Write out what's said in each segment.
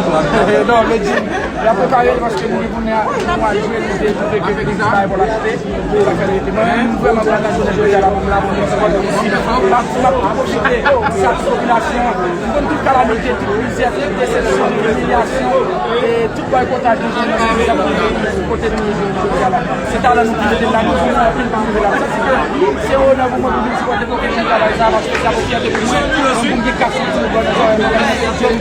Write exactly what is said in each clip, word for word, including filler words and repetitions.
Non, Medjine, l ap prepare l paske nou gen pou nou al jwe, nou te twouve ke Medjine se pa pou l achte. Sa fè l rete. Mwen menm, m vrèman kontan jounen jodi a la pou m la, pou m sipòte Medjine. M ap, m ap pwofite, sa tout popilasyon an. M konn tout kalamite, tout mizè, tout desepsyon, tout imilyasyon, e tout bòykotaj nou jwenn nan sou kote nou ye jodi a la. Se talan nou ki mete l la, nou fè anpil pou rive la. Sa se ke se yon onè pou mwen pou vin sipòte popilasyon travay sa, paske sa pou fyète pou mwen. Mwen, pou m gen kat santim nan zòrèy mwen, mwen, se jèn,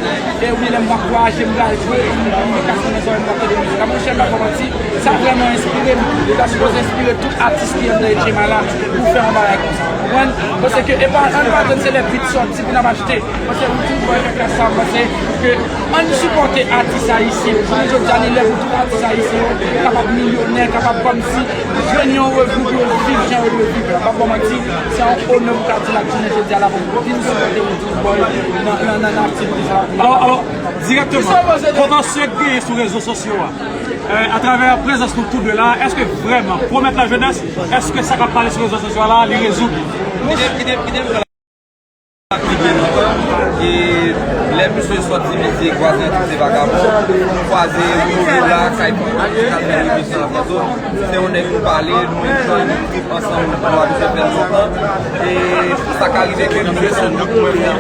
e wi, lè m p ap vwayaje, m pral jwe, m gen kat santim nan zòrèy, m ap tande mizik la. Monchè, m pa fè manti, sa vrèman enspire m. Li ta sipoze enspire tout atis ki anndan Etchema la pou fè yon bagay konsa. Ou konprann? Paske e pa, ann pa tann se lè bit sòti pou n ap achte. Paske m toujou fè sa, m panse ke ann sipòte atis ayisyen yo. Jounen jodi a, li lè pou tout atis ayisyen yo kapab milyonè, kapab kòmsi jwenn yon revni pou yo viv jan yo dwe viv la. M p ap ba w manti, se yon onè pou Kadilak jounen jodi a la pou vin sipòte Roodz Boy nan, nan, nan, nan aktivite sa. Alò, alò, dirèkteman, kontansye k genyen sou rezo sosyo a, euh, atravè prezans nou tou de la, èske vrèman pwomèt lajenès, èske sa k ap pale sou rezo sosyo a la, li rezoud? Li gen lontan, e lè misye sòti, misye kwaze tout se vagabon, nou kwaze Roodz la, kay Fantom, kay Fantom, se yon nèg nou pale, nou enjoy, nou trip ansanm, nou abitye fè l lontan. E sa ka rive ke misye se yon nèg mwen menm.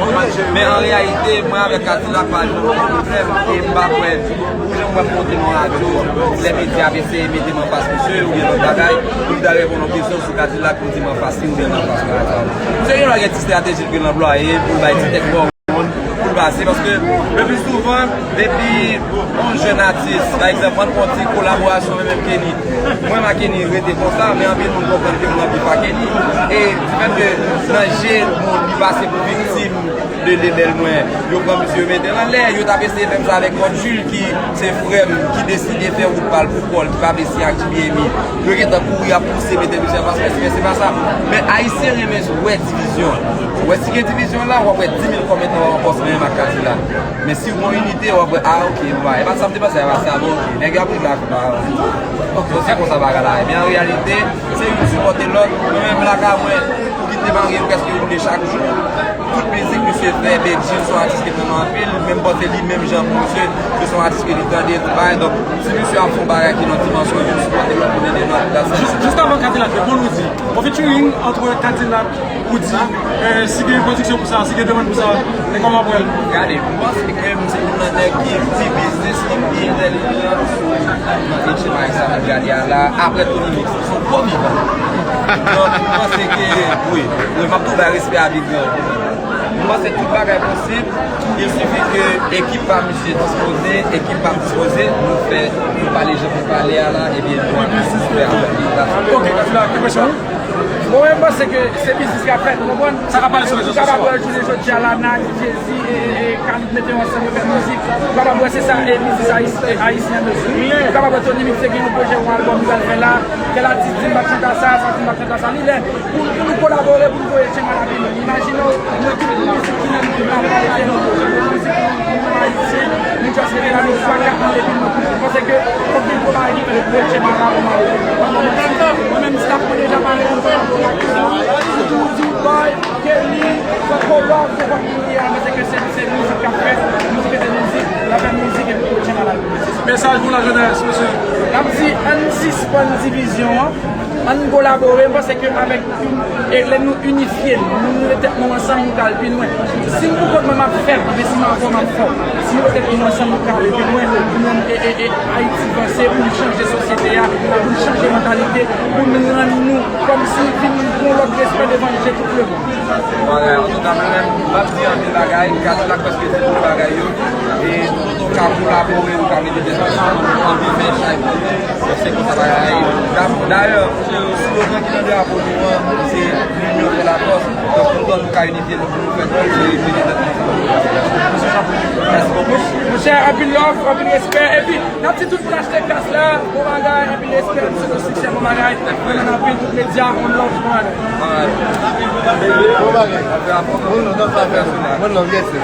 Men an reyalite, mwen avèk Kadilak pa janm gen pwoblèm, e m pa kwè, pou jan mwen monte nan radyo, lè medya ap eseye mete m anfas misye, oubyen lòt bagay, pou m ta reponn yon kesyon sou Kadilak, pou di m anfas li, oubyen m anfas radyo. Misye gen dwa gen ti estrateji l ke l anplwaye, pou l bay ti tèt bò. Pou l pase, paske le pli souvan, depi yon jèn atis, pa egzanp, ann pran ti kolaborasyon mwen menm Kenny, mwen m ak Kenny rete konsa, men anpil moun konprann ke m nan bif ak Kenny. E difèt ke nan je moun, li pase pou viktim de lebèl mwen, yo pran misye, yo mete l anlè, yo t ap eseye fè m sa avèk Kòd Jil ki se frè m, ki deside fè wout pa l pou kò l, ki pa vle siyen ak J B M I. Yo gentan kouri ap pouse mete misye anfas, men se pa sa. Men Ayisyen renmen wè divizyon. Ou wè, si gen divizyon la, w ap wè di mil kòmantè w ap pòs menm ak Kadilak. Men si w gen yon inite, w ap wè, ah, ok, bon, e pa sa m te panse, e pa sa, bon, ok, nèg yo ap ret la, ah, ok, se konsa bagay la ye. Men an reyalite, se youn sipòte lòt. Mwen menm, lakay mwen, kit te marye, m prèske woule chak jou. Tout mizik misye fè, Bedjine se yon atis ki renmen anpil, men m panse li menm jan pou misye, se yon atis ke li tande, tout bagay. Donk, si misye ap fè yon bagay ki nan dimansyon, youn sipòte lòt, youn ede lòt, that's it. Jis, jis avan Kadilak reponn, ou di, yon featuring entre Kadilak, Roodz, euh, si gen pwodiksyon pou sa, si gen demann pou sa, e kòman pou wè l? Gade, m panse ke m se youn nan nèg ki di biznis ki pi entèlijan nan etchemay sa n ap gade a la, apre Tony Mix. Se yon gwo vivan. Donk, m panse ke, wi, wi, m ap tou bay respè a Big Grand. M panse tout bagay posib. Il sifi ke ekip pa misye dispoze, ekip pa m dispoze, nou fè, nou pale jan pou pale a la, ebyen, nou ap fè apèl. Ok, Kadilak, ki kesyon? Bon, mwen, m panse ke se biznis k ap fèt, ou konprann? Sa k ap pale sou rezo sosyo a? Ou kapab wè jounen jodi a la, Nike, Jay-Z, e, e, e, Khalid mete yo ansanm, yo fè mizik. Ou kapab wè se sa, e, biznis ayis-, e, ayisyen bezwen. Ou kapab wè Tony Mix te gen yon pwojè, yon albòm li pral fè la, tèl atis di m p ap chante sa, sa di m p ap chante sa. Li lè pou, pou nou kolabore, pou nou voye Etchema la pi lwen. Imajine w, nou tout mizik ki nan nou la, nou pa rete nan nou mizik, nou, nou ayisyen, nou just rete la, nou swa kat nan epi nou, nou panse ke fòk gen gwo bagay ki fèt pou Etchema la, pou Mawon. Mwen menm, staff mwen deja pare pou kolabore ak tout moun, sitou Roodz Boy, Kenny, Franco Love, nenpòt moun li a, mwen se ke se, se mizik k ap fèt, mizik rete mizik, n ap fè mizik epi pou Etchema la pi lwen. Mesaj pou lajenès, mesye. N ap di, ann sispann divizyon an, ann kolabore, m panse ke avèk, e lè nou inifye, nou mete tèt nou ansanm, nou ka al pi lwen. Si m pou kont mwen, m ap fèb, men si m avè w, m ap fò. Si nou mete tèt nou ansanm, nou ka ale pi lwen, pou nou, e, e, e, Ayiti vanse, pou nou chanje sosyete a, pou nou chanje mantalite, pou nou rann nou kòmsi vin gon lòt respè devan je tout lemonn. Bagay, antouka, mwen menm, m ap di anpil bagay, Kadilak prèske di tout bagay yo, e nou ka kolabore, nou ka mete tèt ansanm, ann fè chay pou nou. Se konsa bagay la ye. Da-, dayè, slogan ki nan drapo nou an, se L'union fait la force. Donk, toutan nou ka inifye nou pou nou fè tout, se mete tèt nou ansanm. Mèsi bokou. Monchè, anpil love, anpil respè. Epi, n ap di tout moun achte kas la. Bon bagay, anpil respè, nou swete w siksè, bon bagay. Mwen nan anpil tout medya, one love, bon bagay. Bon bagay. One love, yes, sir.